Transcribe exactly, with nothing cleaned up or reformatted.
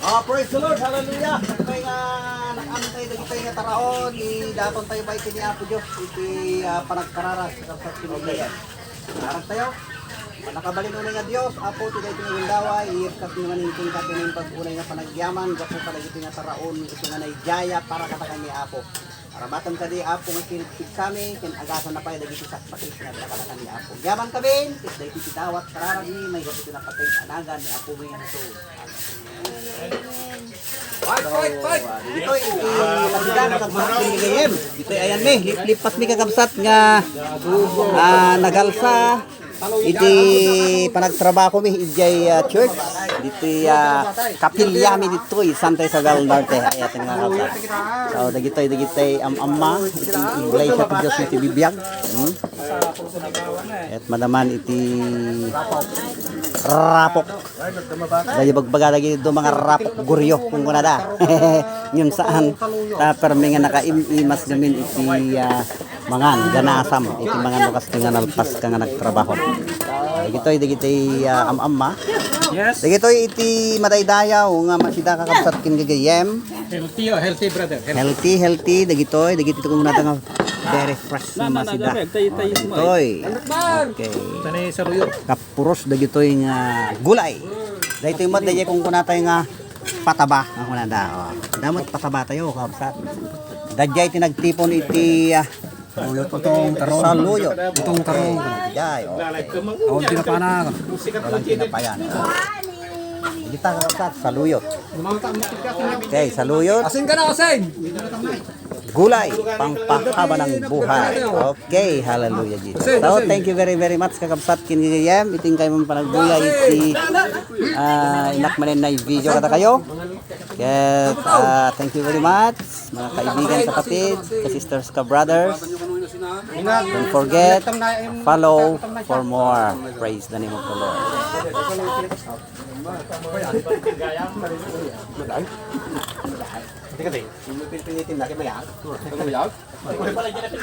Oh, praise the Lord. Hallelujah. Dagitoy nga nakaammo tayo, dagitoy nga taraon, idaton tayo ba iti ni Apo Dios, iti, ah, panagkararag, sa kapatid. Kararag tayo. Makabalin unay nga Dios, Apo, ti daytoy nga gundaway, iyebkami nga manen kenka ti naimbag unay nga panagyaman, gapu kadagitoy nga taraon, iti nga naidayat para kadakami, Apo. Aramatem kadi, Apo, nga kinigpigkami, ken agasana pay dagiti sakbakis nga adda kadakami, Apo. Agyaman kami, ket daytoy ti dawat kararagmi, maigapu ti napateg a nagan ni Apomi nga Hesus. Amen. Fight, fight, fight! Ditoy, iti masida nga kabsat, iti gayem. Ditoy, ayan mi, lip-, lipas mi kakabsat nga, ah, nagalsa. Iti panagtrabaho mi, idiay, ah, church. Ditoy, ah, kapilya mi ditoy, Santa Isabel Norte. Ayan nga kabsat. So, dagitoy, dagitoy, am-amma, iti iglesia ti Dios iti bibiag. Hmm? Et madaman iti rapok. Dayta ibagbaga dagiti adu nga rapok guryo, kunkunada. Ngem saan, ta permi nga nakaim-imas ngamin iti, ah, mangan, ganasam, iti mangan no kas ti nga nalpaska nga nagtrabaho. Dagitoy, dagitoy, ah, am-amma. Yes. Dagitoy iti madaydayaw nga masida kakabsat ken gagayyem. Healthy, oh, healthy, brother. Healthy. Healthy, healthy, dagitoy, dagitoy kunkunada nga very fresh nga masida. Dagitoy. Okay. Puros dagitoy nga gulay. Daytoy met, daydiay kunkunatayo nga pataba, nga kunada. O, adda met pataba tayo, kabsat. Daydiay ti nagtipon iti, ah, saluyot, utong tarong. Utong tarong. Daydiay, okay. Awan tinapa na. Walang tinapa yan. Dita, kabsat, saluyot. Okay, saluyot. Asin ka na, asin! Gulay, pampahaba ng buhay. Okay, hallelujah, Jesus. So, thank you very, very much, kakabsat, ken gagayyem. Iti inkay man panagbuya iti, ah, innak manen nga video kadakayo. Ket, ah, thank you very much, mga kaibigan, kapatid, ka-sisters, ka-brothers. Don't forget, follow for more. Praise the name of the Lord. Hindi kasi, pilitin na, kaya mayag. Ano mayag?